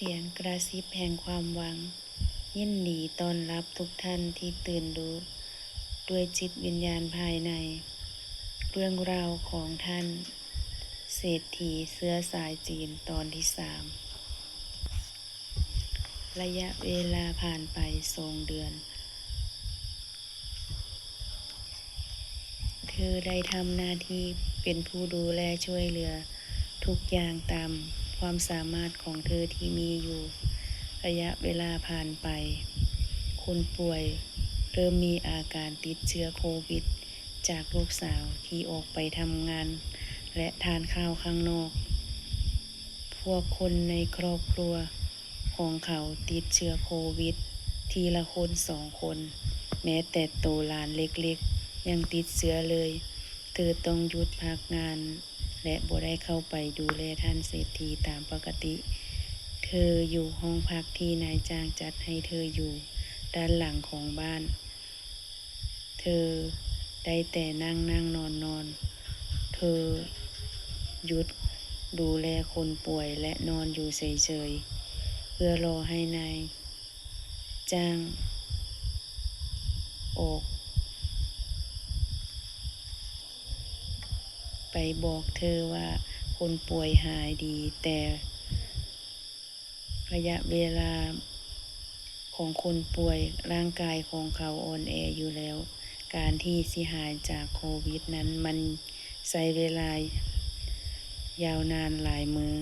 ສຽງກະຊິບແຫ່ງຄວາມຫວັງ. ຍິນດີຕ້ອນຮັບທຸກທ່ານທີ່ຕື່ນຮູ້ດ້ວຍຈິດວິນຍານພາຍໃນ. ເລື່ອງລາວຂອງທ່ານເສດຖີເຊື້ອສາຍຈີນ ຕອນທີສາມ. ໄລຍະເວລາຜ່ານໄປສອງເດືອນ. ເທີໄດ້ທຳໜ້າທີ່ເປັນຜູ້ດູແລຊ່ວຍເຫຼືອທຸກຢ່າງຕາມຄວາມສາມາດຂອງເທີທີ່ມີຢູ່. ໄລຍະເວລາຜ່ານໄປ, ຄົນປ່ວຍເລີ່ມມີອາການຕິດເຊື້ອໂຄວິດຈາກລູກສາວທີ່ອອກໄປທຳງານ ແລະ ທານຂ້າວຂ້າງນອກ. ພວກຄົນໃນຄອບຄົວ ຂອງເຂົາຕິດເຊື້ອໂຄວິດທີລະຄົນສອງຄົນ, ແມ້ແຕ່ໂຕຫຼານເລັກໆຍັງຕິດເຊື້ອເລີຍ. ເທີຕ້ອງຢຸດພັກງານ ແລະ ບໍ່ໄດ້ເຂົ້າໄປດູແລທ່ານເສດຖີຕາມປົກກະຕິ. ເທີຢູ່ຫ້ອງພັກທີ່ນາຍຈ້າງຈັດໃຫ້ເທີຢູ່ດ້ານຫຼັງຂອງບ້ານ. ເທີໄດ້ແຕ່ນັ່ງໆນອນໆ. ເທີຢຸດດູແລຄົນປ່ວຍ ແລະ ນອນຢູ່ເສີຍໆ ເພື່ອລໍໃຫ້ນາຍຈ້າງອອກໄປບອກເທີວ່າຄົນປ່ວຍຫາຍດີ, ແຕ່ ໄລຍະເວລາຂອງຄົນປ່ວຍ, ຮ່າງກາຍຂອງເຂົາອ່ອນແອຢູ່ແລ້ວ. ການທີ່ຊິຫາຍຈາກໂຄວິດນັ້ນ ມັນໃຊ້ເວລາຍາວນານຫຼາຍມື້.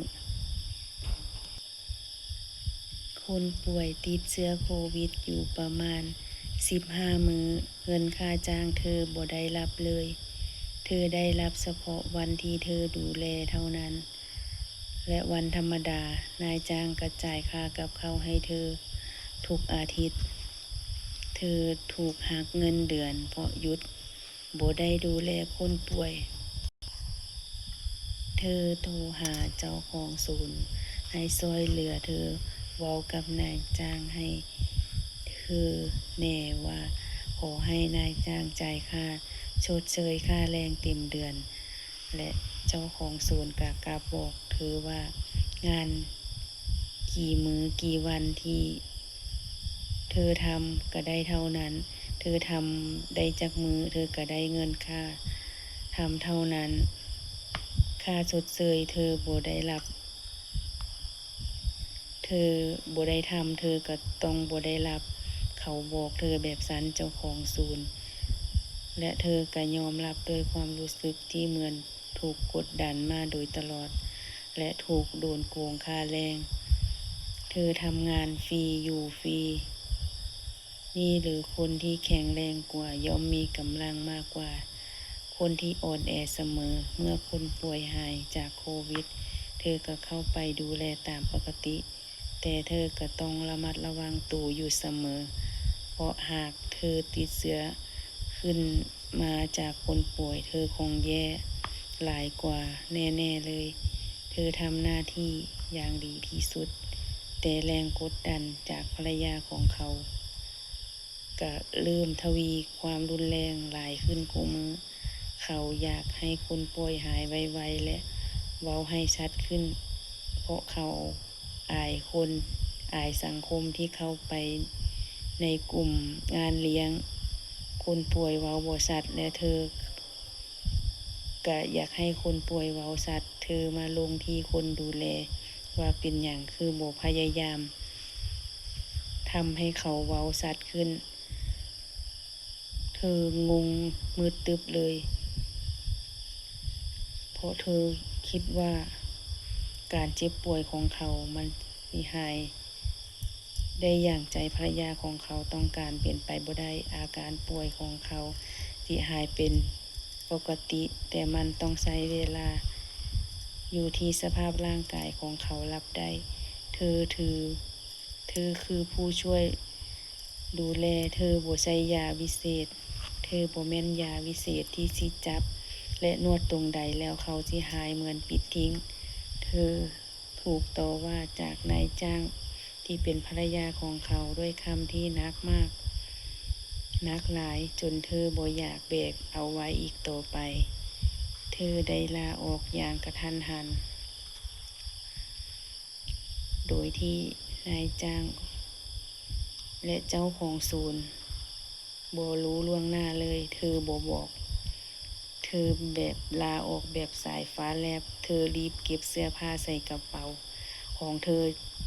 ຄົນປ່ວຍຕິດເຊື້ອໂຄວິດຢູ່ປະມານສິບຫ້າມື້, ເງິນຄ່າຈ້າງເທີບໍ່ໄດ້ຮັບເລີຍ. ເທີໄດ້ຮັບສະເພາະວັນທີ່ເທີດູແລເທົ່ານັ້ນ. ແລະ ວັນທຳມະດາ, ນາຍຈ້າງກະຈ່າຍຄ່າກັບເຂົ້າໃຫ້ເທີທຸກອາທິດ. ເທີຖືກຫັກເງິນເດືອນເພາະຢຸດບໍ່ໄດ້ດູແລຄົນປ່ວຍ. ເທີໂທຫາເຈົ້າຂອງສູນໃຫ້ຊ່ວຍເຫຼືອເທີ, ເວົ້າກັບນາຍຈ້າງໃຫ້ເທີແດ່ວ່າ ຂໍໃຫ້ນາຍຈ້າງຈ່າຍຄ່າຊົດເຊີຍຄ່າແຮງເຕັມເດືອນ. ແລະ ເຈົ້າຂອງສູນກະກັບບອກເທີວ່າ ງານກີ່ມື້ກີ່ວັນທີ່ເທີທຳກະໄດ້ເທົ່ານັ້ນ, ເທີທຳໄດ້ຈັກມື້ເທີກະໄດ້ເງິນຄ່າທຳເທົ່ານັ້ນ, ຄ່າຊົດເຊີຍເທີບໍ່ໄດ້ຮັບ. ເທີບໍ່ໄດ້ທຳ ເທີກະຕ້ອງບໍ່ໄດ້ຮັບ. ເຂົາບອກເທີແບບຊັ້ນ, ເຈົ້າຂອງສູນ ແລະ ເທີກະຍອມຮັບດ້ວຍຄວາມຮູ້ສຶກທີ່ເໝືອນຖືກກົດດັນມາໂດຍຕະຫຼອດ ແລະ ຖືກໂດນໂກງຄ່າແຮງ. ເທີທຳງານຟຣີ ຢູ່ຟຣີ. ນີ້ຫຼື ຄົນທີ່ແຂງແຮງກວ່າ ຍ່ອມມີກຳລັງມາກກວ່າຄົນທີ່ອ່ອນແອສະເໝີ. ເມື່ອຄົນປ່ວຍຫາຍຈາກໂຄວິດ, ເທີກະເຂົ້າໄປດູແລຕາມປົກກະຕິ, ແຕ່ເທີກະຕ້ອງລະມັດລະວັງໂຕຢູ່ສະເໝີ, ເພາະຫາກເທີຕິດເຊື້ອຂຶ້ນມາຈາກຄົນປ່ວຍ, ເທີຄົງແຍ່ຫຼາຍກວ່າແນ່ໆເລີຍ. ເທີທຳໜ້າທີ່ຢ່າງດີທີ່ສຸດ, ແຕ່ແຮງກົດດັນຈາກພັນລະຍາຂອງເຂົາ ກະເລີ່ມທະວີຄວາມຮຸນແຮງຫຼາຍຂຶ້ນຄູ່ມື້. ເຂົາຢາກໃຫ້ຄົນປ່ວຍຫາຍໄວໆ ແລະ ເວົ້າໃຫ້ຊັດຂຶ້ນ, ເພາະເຂົາອາຍຄົນ, ອາຍສັງຄົມທີ່ເຂົ້າໄປໃນກຸ່ມງານລ້ຽງ. ຄົນປ່ວຍເວົ້າບໍ່ຊັດ ແລະ ເທີ ກະຢາກໃຫ້ຄົນປ່ວຍເວົ້າຊັດ, ເທີມາລົງທີ່ຄົນດູແລວ່າເປັນຫຍັງຄືບໍ່ພະຍາຍາມທຳໃຫ້ເຂົາເວົ້າຊັດຂຶ້ນ. ເທີງົງມືດຕຶບເລີຍ, ເພາະເທີຄິດວ່າການເຈັບປ່ວຍຂອງເຂົາມັນຊິຫາຍ ໄດ້ຢ່າງໃຈພັນລະຍາຂອງເຂົາຕ້ອງການເປັນໄປບໍ່ໄດ້. ອາການປ່ວຍຂອງເຂົາຊິຫາຍເປັນປົກກະຕິ, ແຕ່ມັນຕ້ອງໃຊ້ເວລາ, ຢູ່ທີ່ສະພາບຮ່າງກາຍຂອງເຂົາຮັບໄດ້. ເທີຖື ເທີຄືຜູ້ຊ່ວຍດູແລ, ເທີບໍ່ໃຊ້ຢາວິເສດ, ເທີບໍ່ແມ່ນຢາວິເສດທີ່ຊິຈັບ ແລະ ນວດຕົງໃດແລ້ວເຂົາຊິຫາຍເໝືອນປິດຖິ້ມ. ເທີ ຖືກຕໍ່ວ່າຈາກນາຍຈ້າງທີ່ເປັນພັນລະຍາຂອງເຂົາດ້ວຍຄຳທີ່ໜັກມາກ, ໜັກຫຼາຍຈົນເທີບໍ່ຢາກແບກເອົາໄວ້ອີກຕໍ່ໄປ. ເທີໄດ້ລາອອກຢ່າງກະທັນຫັນ. ໂດຍທີ່ນາຍຈ້າງ ແລະ ເຈົ້າຂອງສູນບໍ່ຮູ້ລ່ວງໜ້າເລີຍ. ເທີບໍ່ບອກ, ເທີແບບລາອອກແບບສາຍຟ້າແລບ. ເທີລີບເກັບເສື້ອຜ້າໃສ່ກະເປົາຂອງເທີ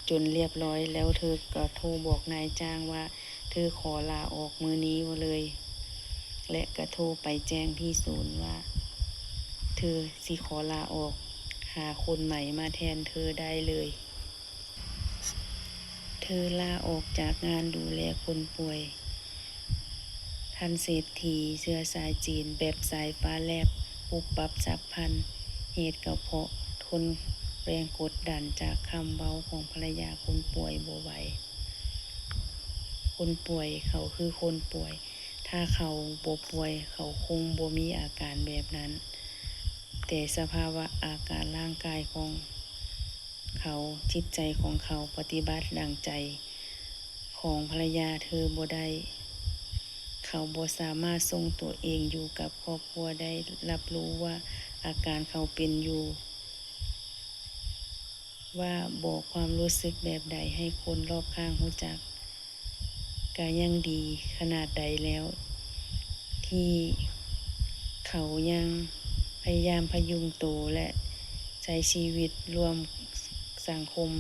ຈົນລຽບຮ້ອຍ, ແລ້ວເທີກໍໂທບອກນາຍຈ້າງວ່າ ເທີຂໍລາອອກມື້ນີ້ເລີຍ ແລະ ກະໂທໄປແຈ້ງທີ່ສູນວ່າ ເທີຊິຂໍລາອອກ, ຫາຄົນໃໝ່ມາແທນເທີໄດ້ເລີຍ. ເທີລາອອກຈາກງານດູແລຄົນປ່ວຍ ທ່ານເສດຖີເຊື້ອສາຍຈີນແບບສາຍຟ້າແລບ, ປຸບປັບສັບພັນ, ເຫດກໍເພາະທົນແຮງກົດດັນຈາກຄຳເວົ້າຂອງພັນລະຍາຄົນປ່ວຍບໍ່ໄຫວ. ຄົນປ່ວຍເຂົາຄືຄົນປ່ວຍ, ຖ້າເຂົາບໍ່ປ່ວຍ ເຂົາຄົງບໍ່ມີອາການແບບນັ້ນ, ແຕ່ສະພາວະອາການຮ່າງກາຍຂອງເຂົາ, ຈິດໃຈຂອງເຂົາປະຕິບັດດັ່ງໃຈຂອງພັນລະຍາເທີບໍ່ໄດ້. ເຂົາບໍ່ສາມາດຊົງຕົວເອງຢູ່ກັບຄອບຄົວໄດ້, ຮັບຮູ້ວ່າອາການເຂົາເປັນຢູ່ ວ່າບອກຄວາມຮູ້ສຶກແບບໃດໃຫ້ຄົນລອບຂ້າງຮູ້ຈັກ ກະຍັງດີຂະໜາດໃດແລ້ວ ທີ່ເຂົາຍັງພະຍາຍາມພະຍຸງໂຕ ແລະ ໃຊ້ຊີວິດຮ່ວມສັງຄົມ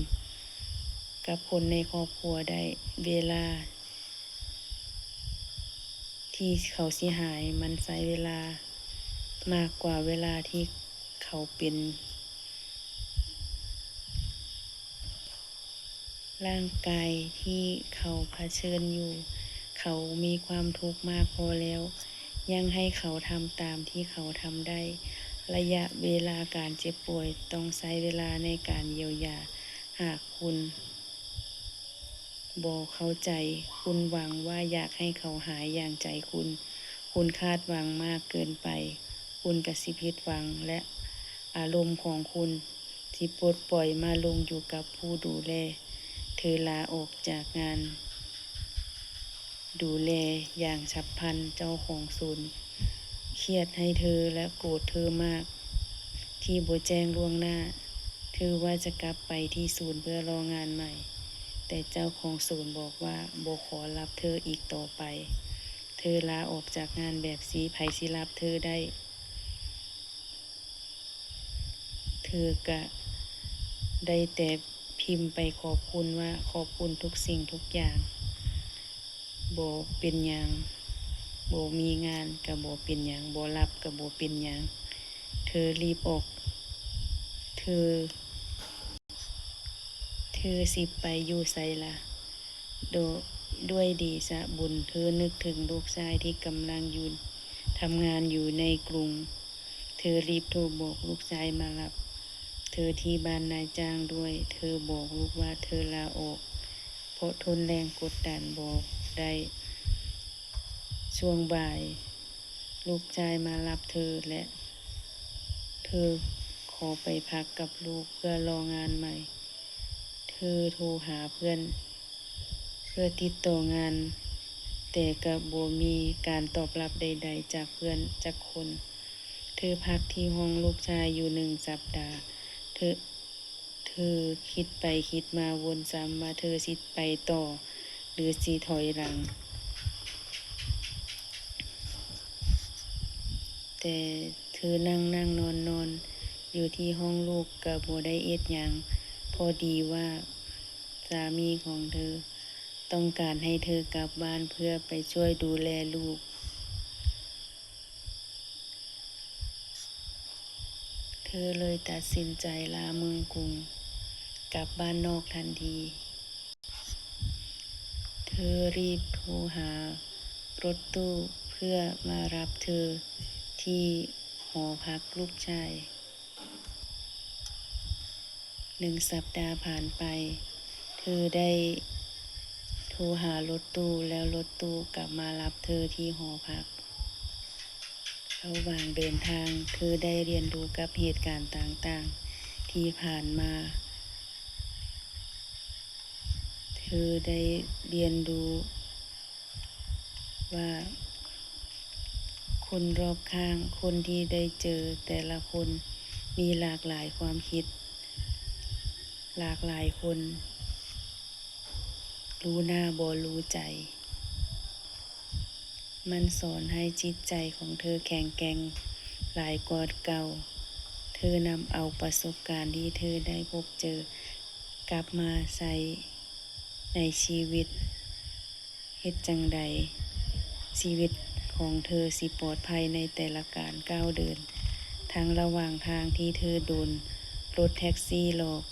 ກັບຄົນໃນຄອບຄົວໄດ້. ເວລາ ທີ່ເຂົາຊິຫາຍ, ມັນໃຊ້ເວລາມາກກວ່າເວລາທີ່ເຂົາເປັນ. ຮ່າງກາຍທີ່ເຂົາຜະເຊີນຢູ່, ເຂົາມີຄວາມທຸກມາກພໍແລ້ວ, ຍັງໃຫ້ເຂົາທຳຕາມທີ່ເຂົາທຳໄດ້. ໄລຍະເວລາການເຈັບປ່ວຍຕ້ອງໃຊ້ເວລາໃນການຢຽວຢາ. ຫາກຄຸນ ບໍ່ເຂົ້າໃຈ, ຄຸນຫວັງວ່າຢາກໃຫ້ເຂົາຫາຍຢ່າງໃຈຄຸນ, ຄຸນຄາດຫວັງມາກເກີນໄປ, ຄຸນກະຊິຜິດຫວັງ ແລະ ອາລົມຂອງຄຸນຊິປົດປ່ອຍມາລົງຢູ່ກັບຜູ້ດູແລ. ເທີລາອອກຈາກງານ ດູແລຢ່າງສັບພັນ. ເຈົ້າຂອງສູນຄຽດໃຫ້ເທີ ແລະ ໂກດເທີມາກທີ່ບໍ່ແຈ້ງລ່ວງໜ້າ. ເທີວ່າຈະກັບໄປທີ່ສູນເພື່ອລໍງານໃໝ່, ແຕ່ເຈົ້າຂອງສູນບອກວ່າບໍ່ຂໍຮັບເທີອີກຕໍ່ໄປ. ເທີລາອອກຈາກງານແບບຊີ້, ໃຜຊິຮັບເທີໄດ້? ເທີກະໄດ້ແຕ່ພິມໄປຂອບຄຸນວ່າ ຂອບຄຸນທຸກສິ່ງທຸກຢ່າງ, ບໍ່ເປັນຫຍັງ, ບໍ່ມີງານກະບໍ່ເປັນຫຍັງ, ບໍ່ຮັບກະບໍ່ເປັນຫຍັງ. ເທີລີບອອກ, ເທີ ເທີຊິໄປຢູ່ໃສລະ? ໂດ ດ້ວຍເດຊະບຸນ ເທີນຶກເຖິງລູກຊາຍທີ່ກຳລັງຢູ່ ທຳງານຢູ່ໃນກຸງ. ເທີລີບໂທບອກລູກຊາຍມາຮັບເທີທີ່ບ້ານນາຍຈ້າງດ້ວຍ. ເທີບອກລູກວ່າເທີລາອອກ ເພາະທົນແຮງກົດດັນບໍ່ໄດ້. ຊ່ວງບ່າຍ ລູກຊາຍມາຮັບເທີ ແລະ ເທີຂໍໄປພັກກັບລູກເພື່ອລໍງານໃໝ່. ເທີໂທຫາເພື່ອນເພື່ອຕິດຕໍ່ງານ, ແຕ່ກະບໍ່ມີການຕອບຮັບໃດໆຈາກເພື່ອນຈັກຄົນ. ເທີພັກທີ່ຫ້ອງລູກຊາຍຢູ່ໜຶ່ງສັບດາ. ເທີ ເທີຄິດໄປຄິດມາວົນຊ້ຳວ່າເທີຊິໄປຕໍ່ ຫຼື ຊິຖອຍຫຼັງ, ແຕ່ເທີນັ່ງໆນອນໆຢູ່ທີ່ຫ້ອງລູກກະບໍ່ໄດ້ເຮັດຫຍັງ. ພໍດີວ່າສາມີຂອງເທີຕ້ອງການໃຫ້ເທີກັບບ້ານເພື່ອໄປຊ່ວຍດູແລລູກ. ເທີເລີຍຕັດສິນໃຈລາເມືອງກຸງກັບບ້ານນອກທັນທີ. ເທີຣີບໂທຫາລົດຕູ້ເພື່ອມາຮັບເທີທີ່ຫໍພັກລູກຊາຍ. ໜຶ່ງສັບດາຜ່ານໄປ, ເທີໄດ້ໂທຫາລົດຕູ້ ແລ້ວລົດຕູ້ກັບມາຮັບເທີທີ່ຫໍພັກ. ລະຫວ່າງເດີນທາງ, ເທີໄດ້ຮຽນຮູ້ກັບເຫດການຕ່າງໆທີ່ຜ່ານມາ. ເທີໄດ້ຮຽນຮູ້ ວ່າຄົນລອບຂ້າງ, ຄົນທີ່ໄດ້ເຈີແຕ່ລະຄົນມີຫຼາກຫຼາຍຄວາມຄິດ, ຫຼາກຫຼາຍຄົນ ຮູ້ໜ້າບໍ່ຮູ້ໃຈ. ມັນສອນໃຫ້ຈິດໃຈຂອງເທີແຂງແກ່ງຫຼາຍກວ່າເກົ່າ. ເທີນຳເອົາປະສົບການທີ່ເທີໄດ້ພົບເຈີກັບມາໃຊ້ໃນຊີວິດ. ເຮັດຈັ່ງໃດຊີວິດຂອງເທີຊິປອດໄພໃນແຕ່ລະການກ້າວເດີນ? ທັງລະຫວ່າງທາງທີ່ເທີໂດນລົດແທັກຊີຫຼອກ,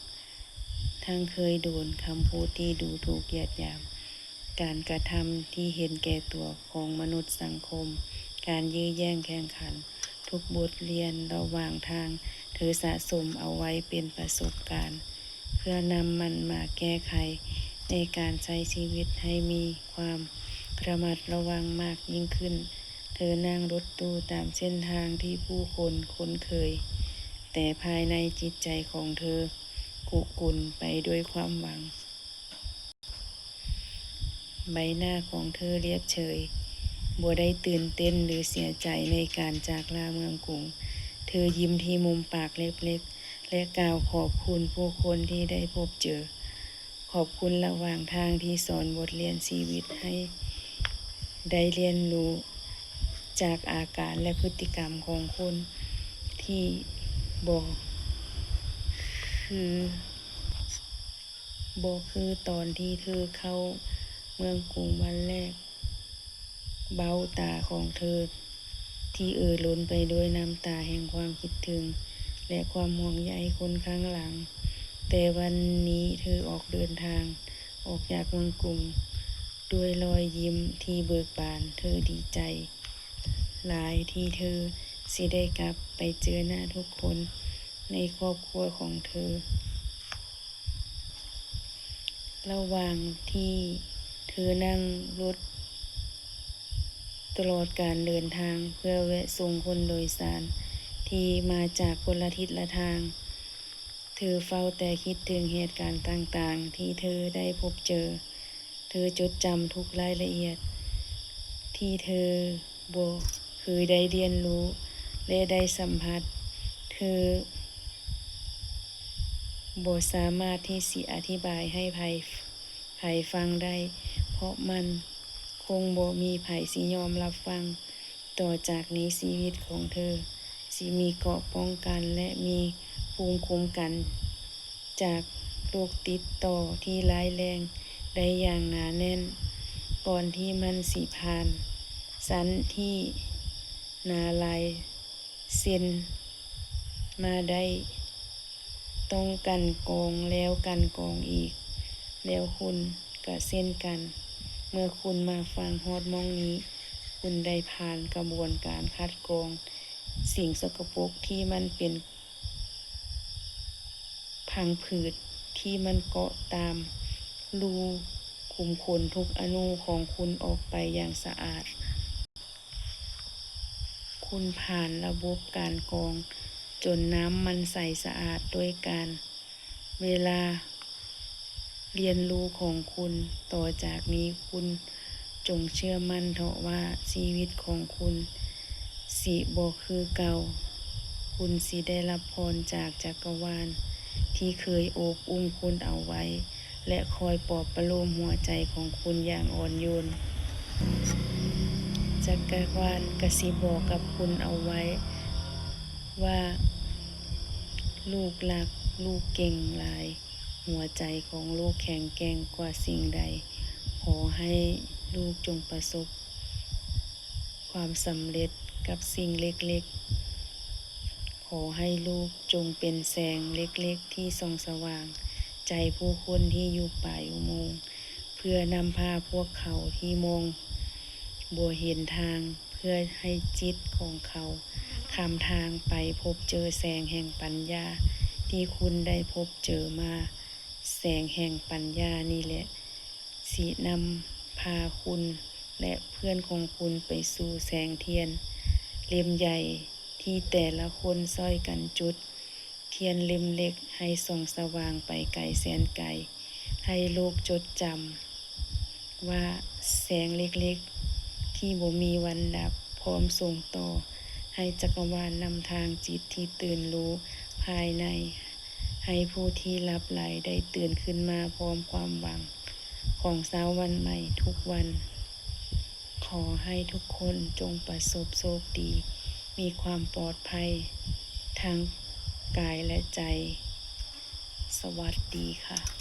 ທັງເຄີຍໂດນຄຳພູດທີ່ດູຖືກຢຽດຫຍາມ, ການກະທຳທີ່ເຫັນແກ່ຕົວຂອງມະນຸດສັງຄົມ, ການຢື້ແຍ່ງແຂ່ງຂັນ, ທຸກບົດຮຽນລະຫວ່າງທາງ ເທີສະສົມເອົາໄວ້ເປັນປະສົບການ ເພື່ອນຳມັນມາແກ້ໄຂໃນການໃຊ້ຊີວິດໃຫ້ມີຄວາມລະມັດລະວັງມາກຍິ່ງຂຶ້ນ. ເທີນັ່ງລົດຕູ້ຕາມເສັ້ນທາງທີ່ຜູ້ຄົນຄຸ້ນເຄີຍ, ແຕ່ພາຍໃນຈິດໃຈຂອງເທີຄຸກຸນໄປດ້ວຍຄວາມຫວັງ. ໃບໜ້າຂອງເທີລຽບເສີຍ, ບໍ່ໄດ້ຕື່ນເຕັ້ນ ຫຼື ເສຍໃຈໃນການຈາກລາເມືອງກຸງ. ເທີຍິ້ມທີ່ມຸມປາກເລັກໆ ແລະ ກ່າວຂອບຄຸນຜູ້ຄົນທີ່ໄດ້ພົບເຈີ. ຂອບຄຸນລະຫວ່າງທາງທີ່ສອນບົດຮຽນຊີວິດໃຫ້ໄດ້ຮຽນຮູ້ຈາກອາການ ແລະ ພຶດຕິກຳຂອງຄົນທີ່ບໍ່ຄື ບໍ່ຄືຕອນທີ່ເທີເຂົ້າເມືອງກຸງວັນແລກ. ເບົ້າຕາຂອງເທີທີ່ເອີລົ້ນໄປດ້ວຍນ້ຳຕາແຫ່ງຄວາມຄິດເຖິງ ແລະ ຄວາມຫ່ວງໃຍຄົນຂ້າງຫຼັງ. ແຕ່ວັນນີ້ເທີອອກເດີນທາງອອກຈາກເມືອງກຸງດ້ວຍລອຍຍິ້ມທີ່ເບີກບານ. ເທີດີໃຈຫຼາຍທີ່ເທີຊິໄດ້ກັບໄປເຈີໜ້າທຸກຄົນໃນຄອບຄົວຂອງເທີ. ລະຫວ່າງທີ່ເທີນັ່ງລົດຕະຫຼອດການເດີນທາງເພື່ອແວະສົ່ງຄົນໂດຍສານທີ່ມາຈາກຄົນລະທິດລະທາງ, ເທີເຝົ້າແຕ່ຄິດເຖິງເຫດການຕ່າງໆທີ່ເທີໄດ້ພົບເຈີ. ເທີຈົດຈຳທຸກລາຍລະອຽດທີ່ເທີ ບໍ່ເຄີຍໄດ້ຮຽນຮູ້ ແລະ ໄດ້ສຳຜັດ. ເທີບໍ່ສາມາດທີ່ຊິອະທິບາຍໃຫ້ໃຜ ໃຜຟັງໄດ້, ເພາະມັນຄົງບໍ່ມີໃຜຊິຍອມຮັບຟັງ. ຕໍ່ຈາກນີ້ຊີວິດຂອງເທີຊິມີເກາະປ້ອງກັນ ແລະ ມີພູມຄຸ້ມກັນ ຈາກໂລກຕິດຕໍ່ທີ່ຮ້າຍແຮງໄດ້ຢ່າງໜາແໜ້ນ ກ່ອນທີ່ມັນຊິຜ່ານຊັ້ນທີ່ໜາຫຼາຍເຊັນມາໄດ້. ຕ້ອງກັ່ນກອງແລ້ວກັ່ນກອງອີກ, ແລ້ວຄຸນກະເຊັ່ນກັນ. ເມື່ອຄຸນມາຟັງຮອດໝ່ອງນີ້, ຄຸນໄດ້ຜ່ານກະບວນການຄັດກອງສິ່ງສະກະປົກທີ່ມັນເປັນ ພັງຜືດທີ່ມັນເກາະຕາມຮູຂຸມຂົນທຸກອະນຸຂອງຄຸນອອກໄປຢ່າງສະອາດ. ຄຸນຜ່ານລະບົບການກອງຈົນນ້ຳມັນໃສສະອາດດ້ວຍການ ເວລາ ຮຽນຮູ້ຂອງຄຸນ. ຕໍ່ຈາກນີ້ຄຸນຈົ່ງເຊື່ອໝັ້ນເຖາະວ່າຊີວິດຂອງຄຸນຊິບໍ່ຄືເກົ່າ. ຄຸນຊິໄດ້ຮັບພອນຈາກຈັກກະວານທີ່ເຄີຍໂອບອຸ້ມຄຸນເອົາໄວ້ ແລະ ຄອຍປອບປະໂລມຫົວໃຈຂອງຄຸນຢ່າງອ່ອນໂຍນ. ຈັກກະວານກະຊິບອກກັບຄຸນເອົາໄວ້ວ່າ ລູກລັກ, ລູກເກັ່ງຫຼາຍ. ຫົວໃຈຂອງລູກແຂງແກ່ງກວ່າສິ່ງໃດ. ຂໍໃຫ້ລູກຈົ່ງປະສົບຄວາມສຳເລັດກັບສິ່ງເລັກໆ. ຂໍໃຫ້ລູກຈົ່ງເປັນແສງເລັກໆທີ່ສ່ອງສະຫວ່າງໃຈຜູ້ຄົນທີ່ຢູ່ປາຍອຸໂມງ, ເພື່ອນຳພາພວກເຂົາທີ່ມອງບໍ່ເຫັນທາງ ເພື່ອໃຫ້ຈິດຂອງເຂົາຄຳທາງໄປພົບເຈີແສງແຫ່ງປັນຍາທີ່ຄຸນໄດ້ພົບເຈີມາ. ແສງແຫ່ງປັນຍານີ້ແຫຼະ ຊິນຳພາຄຸນ ແລະ ເພື່ອນຂອງຄຸນໄປສູ່ແສງທຽນເຫຼັ້ມໃຫຍ່ທີ່ແຕ່ລະຄົນຊ່ອຍກັນຈຸດ. ທຽນເຫຼັ້ມເລັກໃຫ້ສ່ອງສະຫວ່າງໄປໄກແສນໄກ. ໃຫ້ໂລກຈົດຈຳວ່າແສງເລັກໆທີ່ບໍ່ມີວັນດັບ ພ້ອມສົ່ງຕໍ່ໃຫ້ຈັກກະວານນຳທາງ. ຈິດທີ່ຕື່ນຮູ້ພາຍໃນ ໃຫ້ຜູ້ທີ່ຫຼັບໄຫຼໄດ້ຕື່ນຂຶ້ນມາພ້ອມຄວາມຫວັງ. ຂອງເຊົ້າວັນໃໝ່ທຸກວັນ. ຂໍໃຫ້ທຸກຄົນຈົ່ງປະສົບໂຊກດີ, ມີຄວາມປອດໄພທັງກາຍ ແລະ ໃຈ. ສະຫວັດດີຄ່ະ.